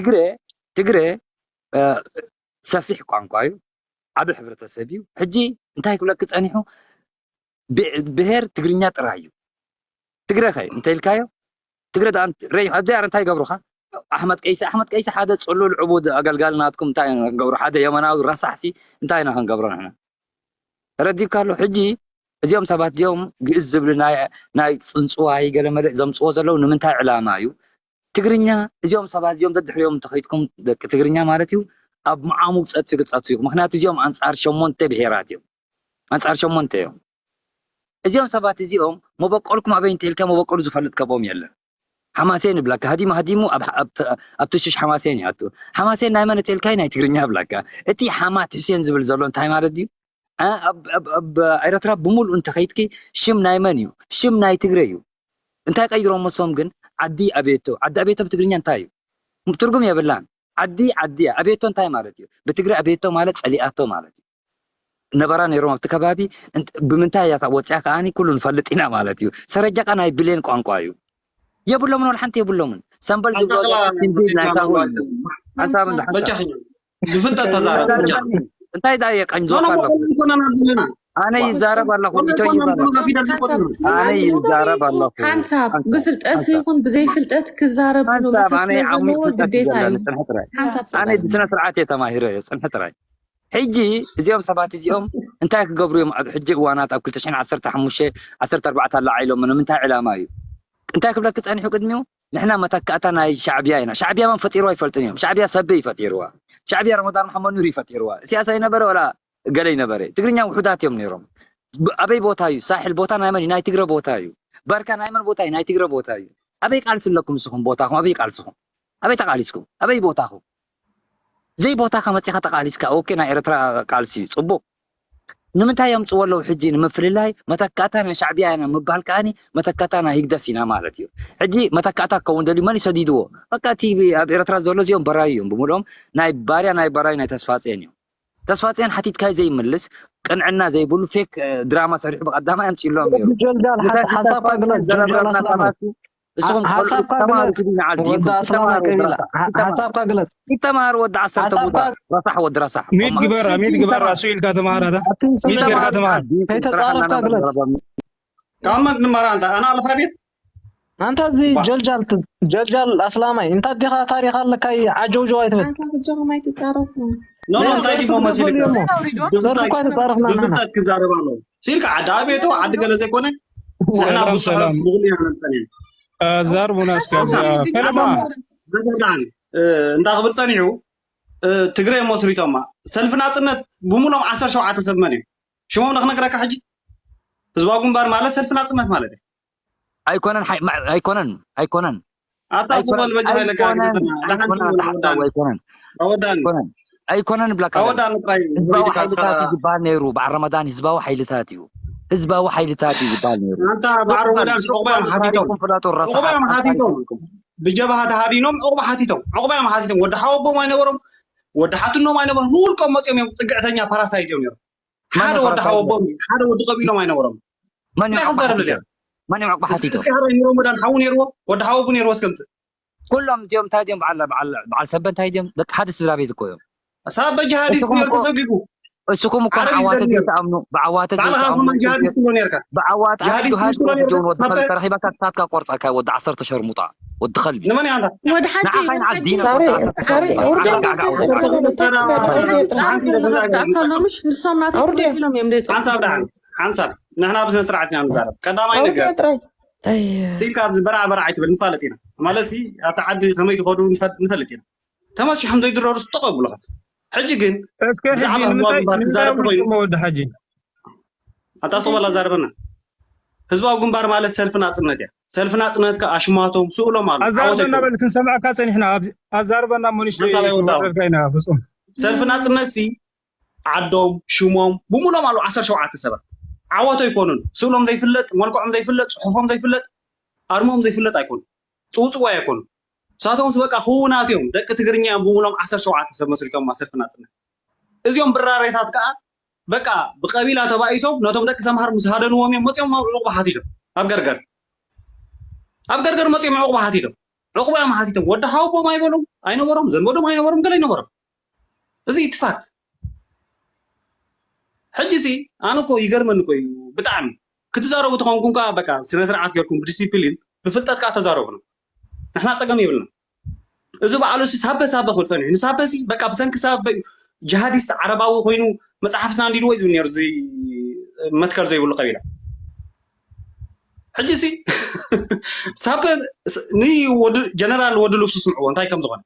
ትግረ ትግረ እ፣ ሰፊሕ ቋንቋ እዩ፣ ዓቢ ሕብረተሰብ እዩ። ሕጂ እንታይ ክብለኪ ጸኒሑ፣ ብ- ብሄር ትግርኛ ጥራይ እዩ። ትግረ ከ እንተ ኢልካዮ፣ ትግረ ደኣ ርእ ኣብዚ ኣረ እንታይ ይገብሩኻ? ኣሕመድ ቀይሲ ኣሕመድ ቀይሲ ሓደ ጽሉል ዕቡድ ኣገልጋሊ ናትኩም እንታይ ኢና ክንገብሮ? ሓደ የመናዊ ረሳሕሲ እንታይ ኢና ክንገብሮ ንሕና? ተረዲእካ ኣሎ። ሕጂ እዚኦም ሰባት እዚኦም ግእዝ ዝብሉ ናይ ናይ ጽንጽዋይ ገለመለ ዘምጽዎ ዘለዉ ንምንታይ ዕላማ እዩ? ትግርኛ እዚኦም ሰባት እዚኦም ደድሕሪኦም እንተኸይድኩም ደቂ ትግርኛ ማለት እዩ ኣብ መዓሙቕ ጸድፊ ክትጸድፉ ኢኹም። ምኽንያቱ እዚኦም ኣንጻር ሸሞንተ ብሄራት እዮም። ኣንጻር ሸሞንተ እዮም። እዚኦም ሰባት እዚኦም መበቆልኩም ኣበይ እንተኢልካ መበቆሉ ዝፈልጥ ከብኦም የለን። ሓማሴን ይብላካ ሃዲሙ ሃዲሙ ኣብ ኣብ- ኣብ ትሽሽ ሓማሴን ይኣቱ። ሓማሴን ናይ መን እተልካይ ናይ ትግርኛ ይብላካ። እቲ ሓማት ሕሴን ዝብል ዘሎ እንታይ ማለት ድዩ? ኣ- ኣብ ኣብ- ኣብ ኤረትራ ብምሉእ እንተኸይድኪ ሽም ናይ መን እዩ? ሽም ናይ ትግረ እዩ። እንታይ ቀይሮም መሶም ግን ዓዲ ኣቤቶ። ዓዲ ኣቤቶ ብትግርኛ እንታይ እዩ? ትርጉም የብላን። ዓዲ ዓዲ እያ። ኣቤቶ እንታይ ማለት እዩ? ብትግረ ኣቤቶ ማለት ጸሊኣቶ ማለት እዩ። ነበራ ነይሮም ኣብቲ ከባቢ። እንት- ብምንታይ እያ እታ ወፂኣ ከዓኒ ኩሉ ንፈልጥ ኢና ማለት እዩ። ሰረጃቃ ናይ ብሌን ቋንቋ እዩ። የብሎምን ወላ ሓንቲ የብሎምን። ሰምበል ዝብሎ ኣንታ ክላ ትንቢት ናይ መሲልካ ሳሆ መግባት እዩ። ሓንሳብ እንዳ ሓንሳብ። በጃኺ ብፍልጠት ተዛረብ በጃ። እንታይ ዳ የቀኝ ኖ ኖ ዞካ ኣለኹ? ኮነ ኮነ ኮነ ናዝልና ኣነ ይዛረብ ኣለኹ። ኮነ ኢቶ ኮነ ይዛረብ። ኮነ ፊደል ዝቆጥሩ ኣነ ይዛረብ ኣለኹ። ሓንሳብ ሓንሳብ ብፍልጠት ሓንሳብ ይኹን ብዘይፍልጠት ክዛረብ ነው ሓንሳብ መሰል ኣነ ስለ ዓሚቕ ዘለዎ ፍልጠት እዩ ግዴታ ዘለኒ እዩ። ጽንሒ ጥራይ። ሓንሳብ ኣነ ሰብኣይ ብስነ ስርዓት እየ ተማሂረ እየ ጽንሒ ጥራይ። ሕጂ እዚኦም ሰባት እዚኦም እንታይ ክገብሩ እዮም? ኣብ ሕጂ እዋናት ኣብ ክልተ ሽሕን ዓሰርተ ሓሙሽተ ዓሰርተ ኣርባዕተ ኣለዓኢሎም ንምንታይ ዕላማ እዩ? እንታይ ክብለኪ ጸኒሑ ቅድሚኡ? ንሕና መተካእታ ናይ ሻዕብያ ኢና። ሻዕብያ መን ፈጢሩ ኣይፈልጥን እዮም። ሻዕብያ ሰበይ ፈጢርዋ። ሻዕብያ ረመዳን መሓመድ ኑር ይፈጢርዋ። እስያስ ኣይነበረ ወላ ገለ ይነበረ። ትግርኛ ውሑዳት እዮም ነይሮም። ብ- ኣበይ ቦታ እዩ? ሳሕል ቦታ ናይ መን እዩ? ናይ ትግረ ቦታ እዩ። ባርካ ናይ መን ቦታ እዩ? ናይ ትግረ ቦታ እዩ። ኣበይ ቃልሲ ኣለኩም ንስኹም? ቦታኹም ኣበይ ቃልስኹም? ኣበይ ተቃሊስኩም? ኣበይ ቦታኹም? ዘይ ቦታኻ መጺኻ ተቃሊስካ፣ ኦኬ፣ ናይ ኤርትራ ቃልሲ እዩ፣ ጽቡቕ። ንምንታይ የምጽዎ ኣለዉ ሕጂ? ንምፍልላይ። መተካእታ ናይ ሻዕብያ ኢና ምባል ከኣኒ መተካእታ ናይ ህግደፍ ኢና ማለት እዩ። ሕጂ መተካእታ ክኸውን ደልዩ መን እዩ ሰዲድዎ? በቃ እቲ ኣብ ኤርትራ ዘሎ እዚኦም በራዩ እዮም ብምልኦም። ናይ ባርያ ናይ በራዩ ናይ ተስፋጽዮን እዮም። ተስፋጽዮን ሓቲትካዮ ዘይምልስ፣ ቅንዕና ዘይብሉ ፌክ ድራማ ሰሪሑ ብቐዳማይ ኣምጺእሎም ነይሩ። ጀልዳል ሓሳብካ ግለጽ። ጀልዳል ኣስላማይ። ንስኹም ሓሳብካ ተማሃሩ ግለጽ። ክዲ ንዓል ወዲ ዲንኩም። ኣስላማይ ተማሃሩ ቀቢላ። ወዲ ኣስላማይ። ሓሳብካ ግለጽ። ይተማሃር ወዲ ዓሰርተ ሓሳብካ ቡዳ። ረሳሕ ወዲ ረሳሕ። ሚድ ግበራ፣ ሚድ ግበራ፣ እሱ ኢልካ ተማሃር ኣታ። ኣቲ ሚድ ጌርካ ተማሃር። ከይተጻረፍካ ግለጽ። ካብ መን ንመራ ኣንታ? ኣና ኣልፋቤት? ኣንታ እዚ ጀልጃል ት-፣ ጀልጃል ኣስላማይ። እንታ ዲኻ ታሪኽ ኣለካ ዓጀውጀው ኣይትበል። ኣንታ ብጀኹም ኣይትጻረፉ። ኖ፣ ኖ፣ እንታይ ዲሞ መሲልካ? ጸርፊ እኳ ትጻረፍና ንሕና። ብፍልጠት ክዛረብ ኣለዎ። ሲልካ ዓዲ ኣቤቶ፣ ዓዲ ገለ ዘይኮነ፣ ንሕና ሰላም፣ ብዙሕ ሰላም። ብጉል ኢና ነምጸን ኢና። ኣዛርቡና እስከ፣ ሓሳብ እዛ ግን ፈለማ። ሓሳብ ደሓን፣ እ፣ እንታይ ክብል ጸኒሑ፣ እ፣ ትግረ መስሪቶማ። ሰልፊ ናጽነት ብምሎም ዓሰርተ ሸውዓተ ሰብ መን እዩ? ሽሞም ዶ ክነግረካ ሕጂ? ህዝባዊ ግንባር ማለት ሰልፊ ናጽነት ማለት እዩ። ኣይኮነን፣ ሓይ-፣ ማ-፣ ኣይኮነን፣ ኣይኮነን። ኣታ ስበል በጃ ሃይለ ካግብተና። ደሓን ኣይኮነን፣ ስበል ኣወዳን። ኣይኮነን። ኣወዳን። ኣይኮነን። ኣይኮነን ብላካ ኣወዳን ጥራይ ህዝባዊ ወይድካ ሓይልታት ሰራ። እዩ ዝበሃል ነይሩ። በዓል ረመዳን ህዝባዊ ሓይልታት እዩ። ህዝባዊ ሓይልታት እዩ ዝበሃል ነይሩ። ኣንታ በዓል ረመዳን ዑቕባ እዮም ሓቲቶም። ታሪኹም ፍለጡ፣ ረሳሓት ዑቕባ እዮም ሓቲቶም። ታሪኹም። ብጀብሃ ተሃዲኖም ዑቕባ ሓቲቶም። ዑቕባ እዮም ሓቲቶም። ወዲ ሓወቦም ኣይነበሮም። ወዲ ሓትኖም ኣይነበሮም። ንውልቆም መፅዮም እዮም። ፅግዕተኛ ፓራሳይት እዮም ነይሮም። መን ሓደ እዩ ወዲ ፓራሳይት ሓወቦም፣ ነይሩ? ሓደ ወዲ ቀቢሎም ኣይነበሮም። መን እዩ እንታይ ዑቕባ ክዛረብ ሓቲቶም? ደልያ? መን እዩ ዑቕባ እስኪ፣ ሓቲቶም? እስኪ ሃረይ፣ ንረመዳን ሓዉ ነይርዎ? ወዲ ሓወቡ ነይርዎ? እስከ ምፅእ። ኩሎም እዚኦም እንታይ ድዮም? በዓል፣ በዓል፣ በዓል ሰበ እንታይ ድዮም? ደቂ ሓደ ስድራ ቤት እኮ እዮም። ሳበ ጅሃዲስት እስኹም ነይሩ እኮ፣ ተሰጊጉ። እስኹም እኮ ዓረብ ብዓዋተ እዩ ድዩ ነይሩ። ተኣምኑ? ብዓዋተ ባዕልኻ ድዩ ተኣምኑ? ከማን ጅሃዲስት ትብሎ ነይርካ። ብዓዋተ ጅሃዲስት ጅሃዲስት ትብሎ ነይሩ። ተረኺበካ ክሳትካ ቆርፀካ ወዲ ዓሰርተ ሸርሙጣ፣ ወዲ ኸልቢ። ንመን እያ ኣንታ? ወዲ ሓጂ፣ ንዓኻ ወዲ ሓጂ። ይንዓዲን ሳሪ፣ ወዲ ሳሪ፣ ዓሰርተ ኣውርድያ ሸርሙጣ። በቃ፣ ሳሪ፣ ኣውርድያ ጥራሕ። ሓንሳብ ደሓን፣ ሓንሳብ ደሓን። ንሶም ናተይ ኣውርድያ። ክልል ኢሎም እዮም ደይ ሓንሳብ ደሓን፣ ሓንሳብ። ንሕና ብስነ ስርዓት ኢና ንዛረብ። ቀዳማይ ኣውርድያ ነገር፣ ጥራይ። ኣይ። ሲልካ ኣብዚ በርዓ በርዓ ኣይትበል፣ ንፋለጥ ኢና። ማለት ሲ፣ ኣብቲ ዓዲ ከመይ ትኸዱ ንፈ-፣ ንፈልጥ ኢና። ተመሲሖም ዘይድረሩ ስጠቕ ኣብሉኻ። ሕጂ ግን እስከ ብዛዕባ ሕጂ ህዝባዊ ንምንታይ፣ ግንባር ንምንታይ ክዛረብ ተኾይኑ፣ ኣውሪድኩሞ ወዲ ሓጂ? ኣታ ሰው በላ ዛርበና። ህዝባዊ ግንባር ማለት ሰልፊ ናጽነት እያ። ሰልፊ ናጽነት ከኣ ኣሽማቶም ስእሎም ኣሎ። ኣዛርበና ዓወት በል፣ ክንሰምዓካ ጸኒሕና። ኣብዚ ኣዛርበና እሞ ንእሽተይ ሓንሳብ ኣይወዳእኹም። ክወርደልካ ኢና ፍጹም። ሰልፊ ናጽነት ሲ ዓዶም፣ ሽሞም፣ ብምሎም ኣሎ ዓሰርተ ሸውዓተ ሰባት። ዓወት ኣይኮኑን። ስእሎም ዘይፍለጥ፣ መልክዖም ዘይፍለጥ፣ ጽሑፎም ዘይፍለጥ፣ ኣርሞም ዘይፍለጥ ኣይኮኑን። ጽውጽዋይ ኣይኮኑን። ንሳቶምስ በቃ ክውናት እዮም። ደቂ ትግርኛ እዮም ብምሎም ዓሰርተ ሸውዓተ ሰብ መስሪቶም ሰልፊ ናጽነት። እዚኦም ብራሬታት ከኣ በቃ ብቀቢላ ተባኢሶም ነቶም ደቂ ሰምሃር ምስ ሃደንዎም እዮም መጺኦም ዑቕባ ሓቲቶም። ኣብ ገርገር። ኣብ ገርገር መጺኦም ዑቕባ ሓቲቶም። ዕቑባ እዮም ሓቲቶም። ወዲ ሓወቦም ኣይበሎም ኣይነበሮም፣ ዘመዶም ኣይነበሮም፣ ገለ ኣይነበሮም። እዚ እቲ ፋክት። ሕጂ ሲ ኣነ እኮ ይገርመኒ እኮ እዩ ብጣዕሚ። ክትዛረቡ ተኾንኩም ከዓ በቃ ስነ ስርዓት ጌርኩም ብዲሲፕሊን ብፍልጠት ከዓ ተዛረቡ ነው። ንሕና ፀገም የብልና። እዚ በዓሉ ሲ ሳበ ሳበ ክብል ፀኒሑ ንሳበ ሲ በቃ ብሰንኪ ሳበ እዩ። ጅሃዲስት ዓረባዊ ኮይኑ መፅሓፍትና እንዲልዎ እዩ ዝብል ነይሩ። እዚ መትከል ዘይብሉ ቀቢላ ሕጂ ሲ ሳበ ንወዲ ጀነራል ወዲ ልብሱ ስምዕዎ እንታይ ከም ዝኾነ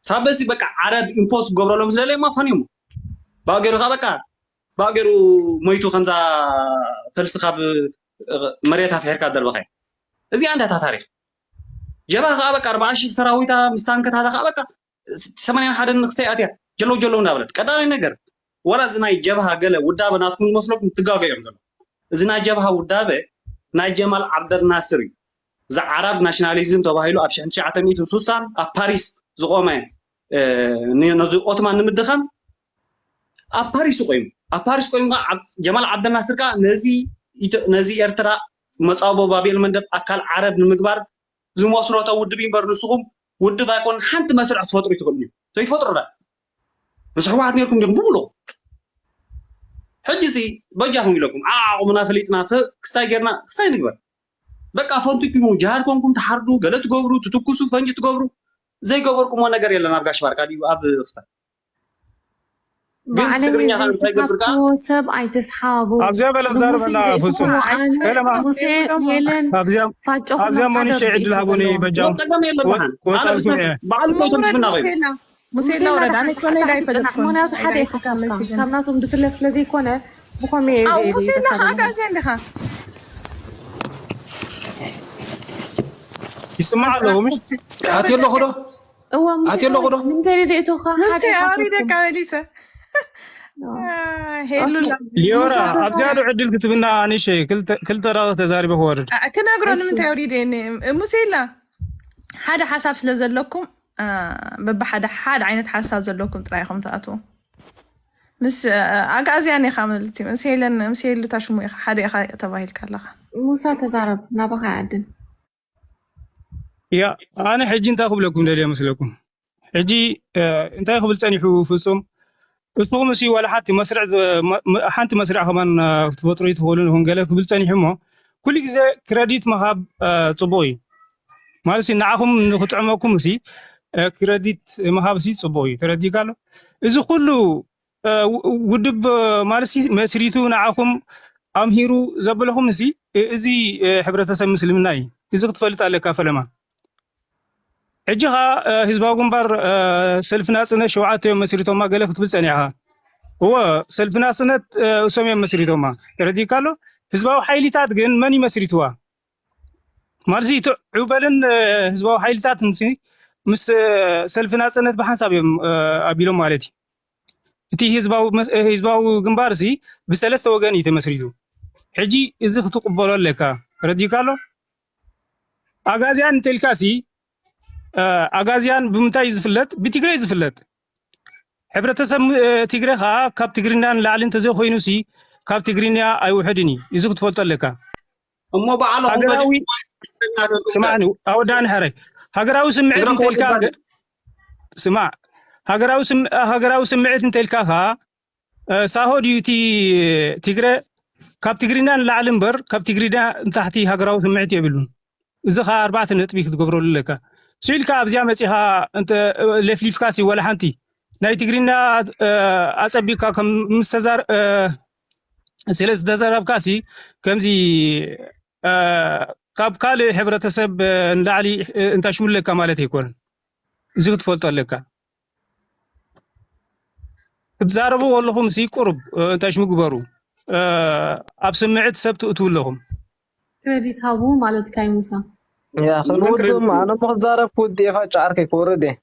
ሳበ ሲ በቃ ዓረብ ኢምፖስ ክገብረሎም ዝደለየ ማፋን እዩ። ባእገሩ ከዓ በቃ ባእገሩ ሞይቱ ከምዛ ፈልሲ ካብ መሬት ኣፍሒርካ ደርበኸ። እዚኣ እንዳታ ታሪክ ጀብሃ ከዓ በቃ ኣርባዓ ሺህ ሰራዊታ ምስ ታንከታታ ከዓ በቃ ሰማንያን ሓደን ንክስተይ ኣትያ ጀለው ጀለው እንዳበለት ቀዳማይ ነገር ወላ እዚ ናይ ጀብሃ ገለ ውዳበ ናትኩም ዝመስለኩም ትጋገ እዮም ዘሎ። እዚ ናይ ጀብሃ ውዳበ ናይ ጀማል ዓብደልናስር እዩ። እዚ ዓራብ ናሽናሊዝም ተባሂሉ ኣብ ሽሕን ትሽዓተ ሚእትን ስሳን ኣብ ፓሪስ ዝቆመ ነዚ ኦትማን ንምድኻም ኣብ ፓሪስ ቆይሙ ኣብ ፓሪስ ቆይሙ ጀማል ዓብደልናስር ከዓ ነዚ ነዚ ኤርትራ መጻወቦ ባቤል መንደብ ኣካል ዓረብ ንምግባር ዝመስረቶ ውድብ እዩ እምበር ንስኹም ውድብ ኣይኮን ሓንቲ መስርዕ ክትፈጥሩ ይትኽእሉ እዩ ዘይትፈጥሩ ዳ ምስ ሕወሓት ነርኩም ዲኹም ብምሉኹ ሕጂ ሲ በጃኹም ኢለኩም ዓዓቑምና ፈሊጥና ክስታይ ጌርና ክስታይ ንግበር በቃ ፈንቲኩም ጅሃድ ኮንኩም ትሓርዱ ገለ ትገብሩ ትትኩሱ ፈንጂ ትገብሩ ዘይገበርኩሞ ነገር የለን ኣብ ጋሽ ባርካ ድዩ ኣብ ክስታይ ባዕለኛ ዘይስሓብዎ ሰብ ኣይተስሓቡ። ኣብዚኣ በለ ዛርበና ፍጹም ሙሴ ሄለን ፋጮ ኣብዚኣ ሞኒሸ ዕድል ሃቡኒ በጃም ጸገም የለን ብሓን ኣነ ብስነ ባዕሉ ከይቶም ትፍና ኮይኑ ሙሴ ላውረድ ኣነ ኮነ ዳይፈለጥኩ ምክንያቱ ሓደ ይሓሳብካ ካብ ናቶም ድፍለ ስለ ዘይኮነ ብኸመይ ሙሴ ላ ኣጋዚ ኣለኻ ይስማዕ ኣለዎ ምሽ ኣትየ ኣለኹ ዶ እዋ ኣትየ ኣለኹ ዶ ንምንታይ ዘይእቶኻ ሓደ ሙሴ ኣውሪደካ መሊሰ ሄሉላ ሊዮራ ኣብዚኣ ዶ ዕድል ክትብና ኣንሸይ ክልተ ደቂ ተዛሪበ ክወርድ ክነግሮ ንምንታይ ኣውሪደ ሙሴ ኢላ ሓደ ሓሳብ ስለ ዘለኩም በብሓደ ሓደ ዓይነት ሓሳብ ዘለኩም ጥራይ ኢኹም ትኣትዉ ምስ ኣግኣዝያን ኢኻ ማለት እዩ ምስ ሄለን ምስ ሄሉ ታሽሙ ኢኻ ሓደ ኢኻ ተባሂልካ ኣለኻ ሙሳ ተዛረብ ናባኻ ይዓድል ያ ኣነ ሕጂ እንታይ ክብለኩም ደልየ መስለኩም ሕጂ እንታይ ክብል ጸኒሑ ፍጹም እስኹም እሲ ዋላ ሓንቲ መስርዕ ሓንቲ መስርዕ ከማን ክትፈጥሩ ይትኽእሉ ንኹም ገለ ክብል ጸኒሑ እሞ ኩሉ ግዜ ክረዲት ምሃብ ጽቡቕ እዩ ማለት ንዓኹም ንክጥዕመኩም እሲ ክረዲት ምሃብ ሲ ጽቡቕ እዩ ተረዲካ ኣሎ እዚ ኩሉ ውድብ ማለት መስሪቱ ንዓኹም ኣምሂሩ ዘብለኹም እሲ እዚ ሕብረተሰብ ምስልምና እዩ እዚ ክትፈልጥ ኣለካ ፈለማ ሕጂ ኸዓ ህዝባዊ ግንባር ሰልፊ ናፅነት ሸውዓተ እዮም መስሪቶማ ገለ ክትብል ፀኒዕኻ እወ ሰልፊ ናፅነት እሶም እዮም መስሪቶማ ተረዲካ ኣሎ ህዝባዊ ሓይሊታት ግን መን ይመስሪትዋ ማለት እቲ ዑበልን ህዝባዊ ሓይልታት ምስ ሰልፊ ናፅነት ብሓንሳብ እዮም ኣቢሎም ማለት እዩ እቲ ህዝባዊ ግንባር እዚ ብሰለስተ ወገን እዩ ተመስሪቱ ሕጂ እዚ ክትቅበሎ ኣለካ ረዲካ ኣሎ ኣጋዝያን እንተልካ ሲ ኣጋዝያን ብምንታይ ዝፍለጥ ብትግረ ዝፍለጥ ሕብረተሰብ ትግረ ከዓ ካብ ትግርኛ ንላዕሊ እንተዘይኮይኑ ሲ ካብ ትግርኛ ኣይውሕድን እዩ እዚ ክትፈልጦ ኣለካ እሞ በዓል ሃገራዊ ስማዕኒ ኣወዳእኒ ሕራይ ሃገራዊ ስምዒት እንተልካ ስማዕ ሃገራዊ ስምዒት እንተልካ ከዓ ሳሆ ድዩ እቲ ትግረ ካብ ትግርኛ ንላዕሊ እምበር ካብ ትግርኛ ንታሕቲ ሃገራዊ ስምዒት የብሉን እዚ ከዓ ኣርባዕተ ነጥቢ ክትገብረሉ ኣለካ ስኢልካ ኣብዚኣ መፂኻ ለፍሊፍካ ሲ ወላ ሓንቲ ናይ ትግርኛ ኣፀቢቅካ ከም ምስ ተዛር ስለ ዝተዘረብካ ሲ ከምዚ ካብ ካልእ ሕብረተሰብ ንላዕሊ እንታይ ሽሙ ኣለካ ማለት ኣይኮነን እዚ ክትፈልጦ ኣለካ ክትዛረቡ ከለኹም ሲ ቁሩብ እንታይ ሽሙ ግበሩ ኣብ ስምዕት ሰብ ትእትዉ ኣለኹም ክረዲት ሃቡ ማለት ካይ ሙሳ ያ ክንውድም ኣነ ሞ ክዛረብ ክውድእ ኢኻ ጫዓርከይ ክወርድ እየ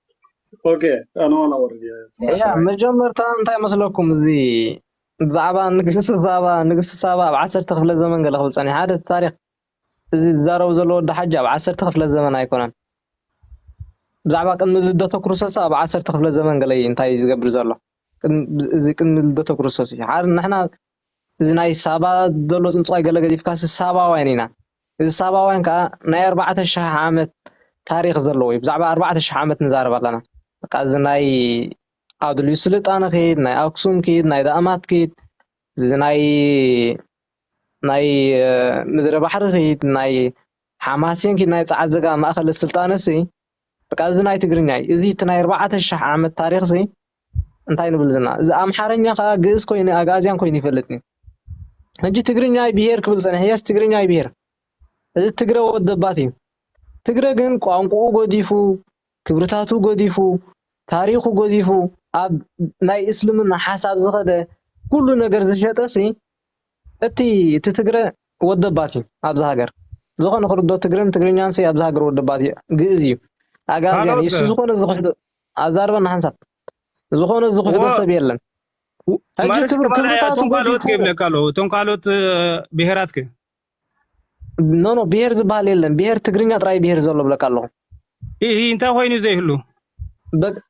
ኦኬ ኣነ ዋላ ወርድ ያ መጀመርታ እንታይ መስለኩም እዚ ብዛዕባ ንግስቲ ሳባ ንግስቲ ሳባ ኣብ ዓሰርተ ክፍለ ዘመን ገለ ክብል ጸኒሓ ሓደ ታሪክ እዚ ዝዛረቡ ዘሎ ወዲ ሓጂ ኣብ ዓሰርተ ክፍለ ዘመን ኣይኮነን ብዛዕባ ቅድሚ ልደተ ክርስቶስ ኣብ ዓሰርተ ክፍለ ዘመን ገለ እንታይ ዝገብር ዘሎ እዚ ቅድሚ ልደተ ክርስቶስ እዩ ሓደ ንሕና እዚ ናይ ሳባ ዘሎ ፅንፅዋይ ገለ ገዲፍካ ሳባውያን ኢና እዚ ሳባውያን ከዓ ናይ ኣርባዕተ ሽሕ ዓመት ታሪኽ ዘለዎ እዩ። ብዛዕባ ኣርባዕተ ሽሕ ዓመት ንዛረብ ኣለና። በቃ እዚ ናይ ኣድልዩ ስልጣነ ኪድ፣ ናይ ኣክሱም ኪድ፣ ናይ ዳእማት ኪድ፣ እዚ ናይ ናይ ምድሪ ባሕሪ ኪድ፣ ናይ ሓማሴን ኪድ፣ ናይ ጸዓዘጋ ማእከለ ስልጣነ ሲ በቃ እዚ ናይ ትግርኛ እዩ። እዚ እቲ ናይ ኣርባዕተ ሽሕ ዓመት ታሪኽ ሲ እንታይ ንብል ዝና እዚ ኣምሓርኛ ከዓ ግእዝ ኮይኑ ኣግኣዝያን ኮይኑ ይፈልጥ እዩ። ሕጂ ትግርኛ ብሄር ክብል ጸኒሕ የስ ትግርኛ ብሄር እዚ ትግረ ወደባት እዩ። ትግረ ግን ቋንቋኡ ገዲፉ ክብርታቱ ገዲፉ ታሪኹ ገዲፉ ኣብ ናይ እስልምና ሓሳብ ዝኸደ ኩሉ ነገር ዝሸጠ ሲ እቲ እቲ ትግረ ወደባት እዩ ኣብዚ ሃገር ዝኾነ ክርዶ ትግረን ትግርኛን ሲ ኣብዚ ሃገር ወደባት እዩ ግእዝ እዩ ኣጋዝያን እዩ እሱ ዝኾነ ዝኽሕዶ ኣዛርበና ሓንሳብ ዝኾነ ዝኽሕዶ ሰብ የለን። ሕጂ ክብርታቱ ገዲፉ ይብለካ ኣለዉ እቶም ካልኦት ብሄራት ከ ኖ ኖ ብሄር ዝበሃል የለን። ብሄር ትግርኛ ጥራይ ብሄር ዘሎ ብለካ ኣለኹ። ይህ እንታይ ኮይኑ ዘይህሉ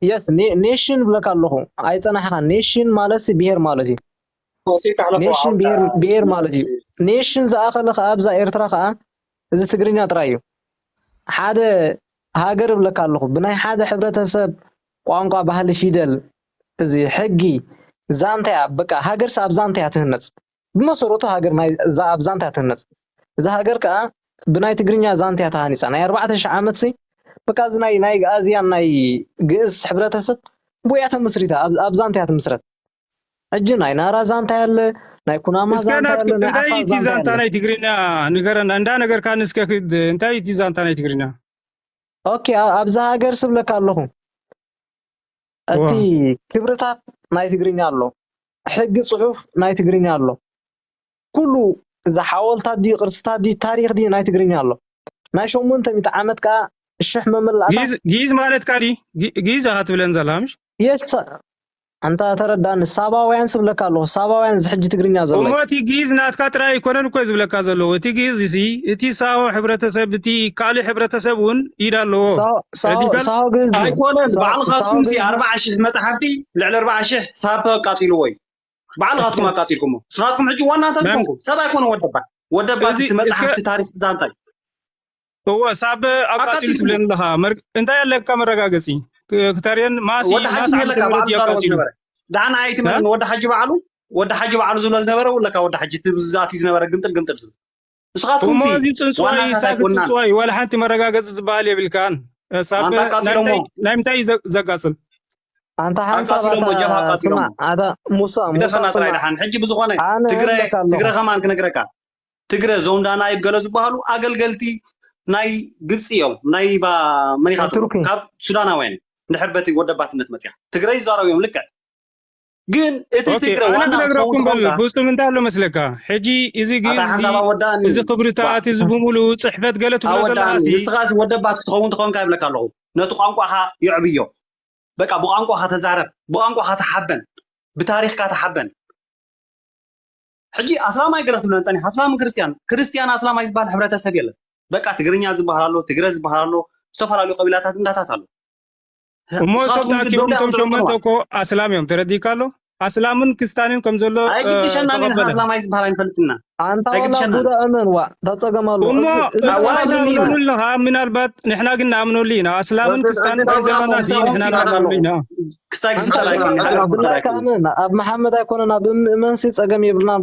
የስ ኔሽን ብለካ ኣለኹ። ኣይፀናሕኻ ኔሽን ማለት ሲ ብሄር ማለት እዩ። ኔሽን ብሄር ማለት እዩ። ኔሽን ዝኣኸለ ከዓ ኣብዛ ኤርትራ ከዓ እዚ ትግርኛ ጥራይ እዩ። ሓደ ሃገር ብለካ ኣለኹ ብናይ ሓደ ሕብረተሰብ ቋንቋ፣ ባህሊ፣ ፊደል፣ እዚ ሕጊ፣ ዛንታ እያ። በቃ ሃገርሲ ኣብ ዛንታ እያ ትህነፅ። ብመሰረቱ ሃገር ናይ እዛ ኣብ ዛንታ እያ ትህነፅ። እዛ ሃገር ከዓ ብናይ ትግርኛ ዛንታ እያ ተሃኒፃ። ናይ ኣርባዕተ ሽሕ ዓመትሲ በቃ እዚ ናይ ናይ ኣዝያን ናይ ግእዝ ሕብረተሰብ ብኡ እያ ተመስሪታ። ኣብ ኣብ ዛንታ እያ ትምስረት። ሕጂ ናይ ናራ ዛንታ ያለ ናይ ኩናማ እስከ ዛንታ ናትኩ ያለ ናይ እንታይ ዓፋር እቲ ዛንታ ዛንታ ያለ ናይ ትግርኛ ንገረና እንዳ ነገርካ ንስከ ክድ እንታይ እቲ ዛንታ ናይ ትግርኛ ኦኬ ኣ- ኣብዛ ሃገር ስብለካ ኣለኹ እቲ ክብርታት ናይ ትግርኛ ኣሎ ሕጊ ፅሑፍ ናይ ትግርኛ ኣሎ ኩሉ እዚ ሓወልታት ድዩ ቅርስታት ድዩ ታሪክ ድዩ ናይ ትግርኛ ኣሎ ናይ ሸሞንተ ሚእቲ ዓመት ከዓ ሽሕ መመላእታ ግእዝ ግእዝ ማለትካ ድዩ ግእዝ ኢኻ ትብለን ዘላ ምሽ የስ ኣንታ ተረዳኒ ሳባውያን ስብለካ ኣለኹ ሳባውያን እዚ ሕጂ ትግርኛ ዘሎ እሞ እቲ ግእዝ ናትካ ጥራይ ኣይኮነን እኮ ዝብለካ ዘለዉ እቲ ግእዝ እዚ እቲ ሳሆ ሕብረተሰብ እቲ ካልእ ሕብረተሰብ እውን ኢድ ኣለዎ ሳሆ ግእዝ ኣይኮነን ባዕልኻትኩም ሲ ኣርባዓ ሽሕ መፅሓፍቲ ልዕሊ ኣርባዓ ሽሕ ሳብ ኣቃፂልዎ እዩ ባዕልኻትኩም ኣቃፂልኩሞ ንስኻትኩም ሕጂ ዋና እንታይ ዝኾንኩም ሰብ ኣይኮነ ወደባት ወደባት እቲ መፅሓፍቲ ታሪክ ዛንታይ እወ ሳብ ኣቃፂሉ ትብለኒ ኣለኻ እንታይ ኣለካ መረጋገፂ ክተርየን ማሲ ወዲ ሓጂ ኣለካ ባዕሉ ዛረቦ ዝነበረ ዳሕና ኣይትመን ወዲ ሓጂ ባዕሉ ወዲ ሓጂ ባዕሉ ዝብሎ ዝነበረ ውለካ ወዲ ሓጂ ትብዛት ዝነበረ ግምጥል ግምጥል ዝብል ንስኻትኩም እሞ እዚ ፅንፅዋይ ሳብ ፅንፅዋይ ዋላ ሓንቲ መረጋገፂ ዝበሃል የብልካን ሳብ ናይ ምንታይ ዘጋፅል ኣንታ ሓንሳብ ስማ ኣታ ሙሳ ሙሳ ስማ ሕጂ ብዝኾነ ትግረ ከማን ክነግረካ ትግረ ዞም ዳናይብ ገለ ዝበሃሉ ኣገልገልቲ ናይ ግብፂ እዮም ናይ ባ መኒኻትኩም ካብ ሱዳናውያን እዮም እንድሕር በቲ ወደባትነት መፅያ ትግረ ይዛረቡ እዮም ልክዕ ግን እቲ ትግረ ዋና ክኸውን ትኾንካ ፍፁም እንታይ ኣሎ መስለካ ሕጂ እዚ ግእዝ እዚ ክብርታት እዚ ብምሉ ፅሕፈት ገለ ትብሎ ዘለካ ንስኻ ወደባት ክትኸውን ትኾንካ ይብለካ ኣለኹ ነቲ ቋንቋኻ የዕብዮ በቃ ብቋንቋኻ ተዛረብ ብቋንቋኻ ተሓበን ብታሪኽካ ተሓበን ሕጂ ኣስላማይ ገለ ክትብለን ፀኒሕ ኣስላምን ክርስትያን ክርስትያን ኣስላማይ ዝበሃል ሕብረተሰብ የለን በቃ ትግርኛ ዝበሃል ኣሎ ትግረ ዝበሃል ኣሎ ዝተፈላለዩ ቀቢላታት እንዳታት ኣሎ እሞ እሶም ተኣኪቦም እቶም ሸሞንተ እኮ ኣስላም እዮም ተረዲእካ ኣሎ ኣስላምን ክስታንን ከም ዘሎ ኣይግድሸና ኣስላማይ ዝበሃል ኣይንፈልጥና ኣንታ ዋላ ቡዳ እመን ዋ እንታይ ፀገም ኣሎ እሞ ንስኻ ትኣምነሉ ኣለኻ ምናልባት ንሕና ግን ንኣምነሉ ኢና ኣስላምን ክስታንን ከይዘመና ንሕና ንኣምነሉ ኢና ክስታይ ክፍጠር ኣይኮነን ኣብ መሓመድ ኣይኮነን ኣብ እምኒ እመንሲ ፀገም የብልናን